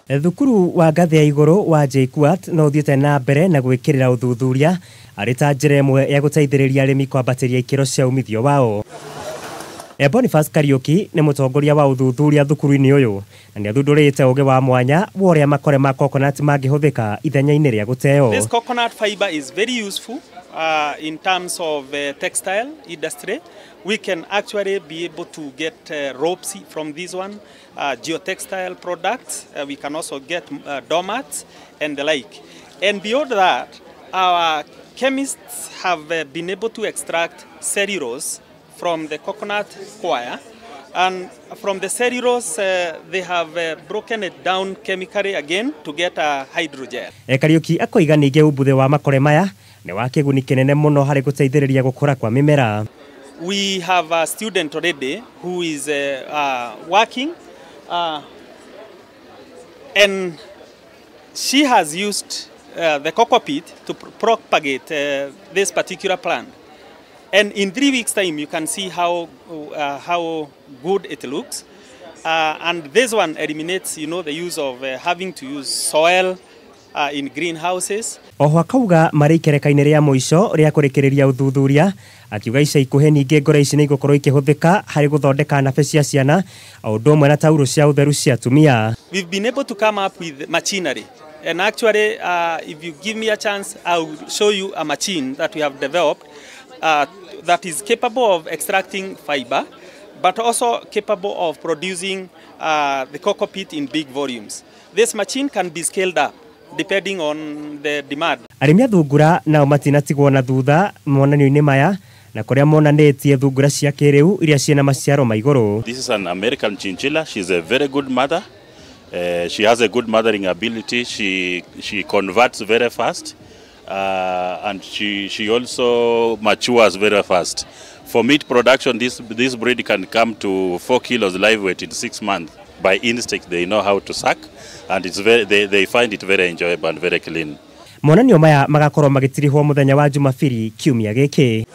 Thukuru wa ngathĩ ya igũrũ wa JKUAT no ũthiĩte na mbere na gwĩkĩrĩra ũthuthuria arĩ ta njĩra ĩmwe ya gũteithĩrĩria arĩmi kwambatĩria ikĩro cia umithio wao. Boniface Kariuki nĩ mũtongoria wa ũthuthuria thukuru-inĩ ũyũ na nĩ athundũrĩte ũgĩ wa mwanya wa ũrĩa makore ma coconut mangĩhũthĩka ithenya-inĩ rĩa gũteo. This coconut fiber is very useful in terms of textile industry. We can actually be able to get ropes from this one, geotextile products. We can also get doormats and the like. And beyond that, our chemists have been able to extract cellulose from the coconut coir. And from the cellulose, they have broken it down chemically again to get a hydrogel. Kariuki akoiga ningĩ umbuthe wa makore maya nĩ wa kĩguni kĩnene mũno harĩ gũteithĩrĩria gũkũra kwa mĩmera. We have a student already who is working, and she has used the coco peat to propagate this particular plant. And in 3 weeks' time, you can see how good it looks. And this one eliminates the use of having to use soil in greenhouses. Oho akauga marĩ ikereka-inĩ rĩa mũico rĩa kũrĩkĩrĩria ũthuthuria, akiuga ica ikuhĩ ningĩ ngoro ici nĩ igũkorwo ikĩhũthĩka harĩ gũthondeka nabe cia ciana o ũndũ ũmwe na taurũ cia ũtheru cia atumia. We've been able to come up with machinery. And actually, if you give me a chance, I'll show you a machine that we have developed that is capable of extracting fiber, but also capable of producing the coco peat in big volumes. This machine can be scaled up depending on the demand. Arĩmi a thungura nao matinatigwo na thutha monanio-inĩ maya na kũrĩa monanĩtie thungura cia kĩrĩu iria ciĩna maciaro ma igũrũ. This is an American chinchilla. She's a very good mother. She has a good mothering ability. She converts very fast. And she also matures very fast. For meat production, this breed can come to 4 kilos live weight in 6 months. By instinct, they know how to suck, and they find it very enjoyable and very clean. Monanio maya magakorwo magĩtirihwo mũthenya wa Jumabiri kiumia gĩkĩ.